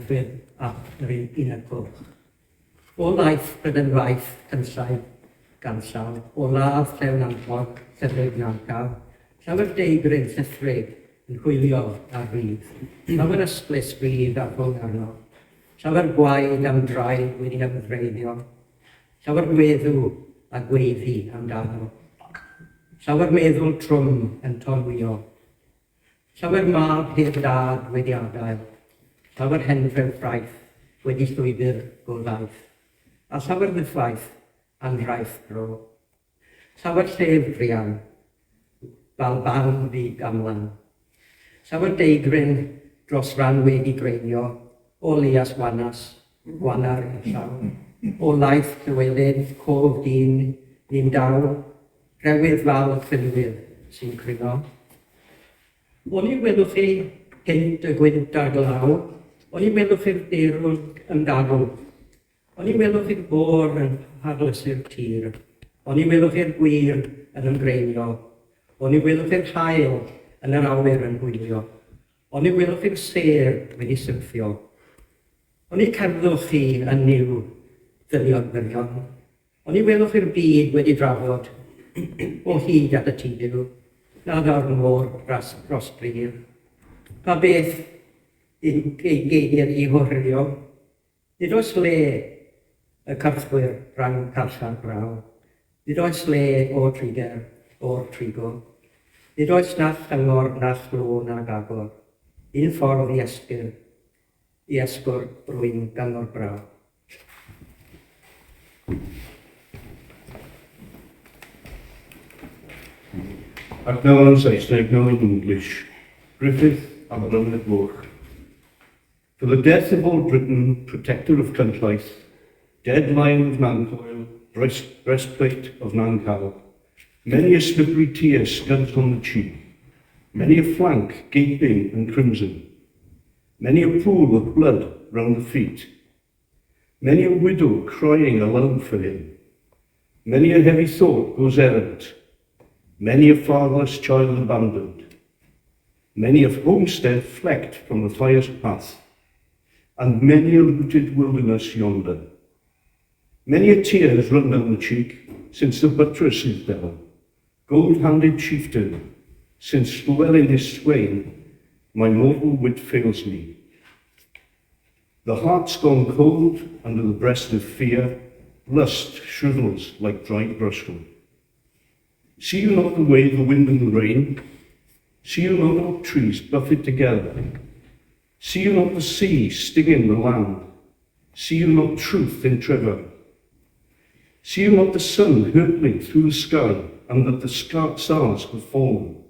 Gruffydd ap yr un cwch. O laeth Prydain faith cynsail ganllaw, o ladd Llew Nantmor, Lledrug Nantcaw, llawer deigryn llithrig yn hwylio ar rydd, llawer ystlys rydd a rhwng arno, llawer gwaed am draed wedi ymddreiddio, llawer gweddw a gweiddi amdano, llawer meddwl trwm yn tonwio, Llawer mab heb dad wedi adael, llawer hendref ffraeth wedi llwybr go ddaeth, a llawer ddiffaith anrhaith bro. Llawer llef druan, fal barn fu gamlan. Llawer deigryn dros ran wedi greinio, o lias wanas, gwanar y llaw, o laeth Llywelyn, cof dyn, ni'n daw, rhewydd fal ffilwydd sy'n cryno. Oni welwch chi hynt y gwynt a'r glaw? Oni welwch chi'r derw'n ymdarw? Oni welwch chi'r môr yn parlysu'r tir? Oni welwch chi'r gwir yn ymgreinio? Oni welwch chi'r haul yn yr awyr yn hwylio? Oni welwch chi'r sêr wedi syrthio? Oni cerddwch chi yn Nuw, ddynion byrion? Oni welwch chi'r byd wedi drafod o hyd at y Tidw, na ddaw'r môr dras dros brir? Pa beth yw ei geiriau i ohirio? Nid oes le y cyrchwyr rhang carchar braw. Nid oes le o'r triger, o'r trigo. Nid oes na chyngor na chlo nag agor. Un ffordd i esgyr, i esgor brwyn gyngor braw. Ac nawr yn Saesneg, now in English. Griffith am Mynydd Moch. For the death of old Britain, protector of Cynllaith, dead lion of Nancoel, breastplate of Nancal, many a slippery tear scuds on the cheek, many a flank gaping and crimson, many a pool of blood round the feet, many a widow crying aloud for him, many a heavy thought goes errant, many a fatherless child abandoned, many a homestead flecked from the fire's path, and many a looted wilderness yonder. Many a tear has run down the cheek since the buttress is down, gold-handed chieftain, since Llewellyn is slain, my mortal wit fails me. The heart's gone cold under the breast of fear, lust shrivels like dried brushwood. See you not the way the wind and the rain? See you not oak trees buffet together? See you not the sea stinging the land? See you not truth in Trevor? See you not the sun hurtling through the sky, and that the stars have fallen?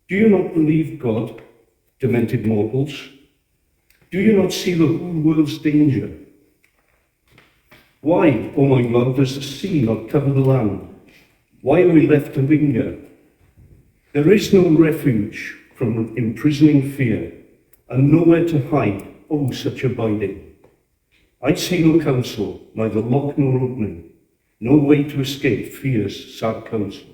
Do you not believe God, demented mortals? Do you not see the whole world's danger? Why, O my love, does the sea not cover the land? Why are we left to linger? There is no refuge from imprisoning fear, and nowhere to hide, oh, such abiding. I see no counsel, neither lock nor opening, no way to escape fear's sad counsel.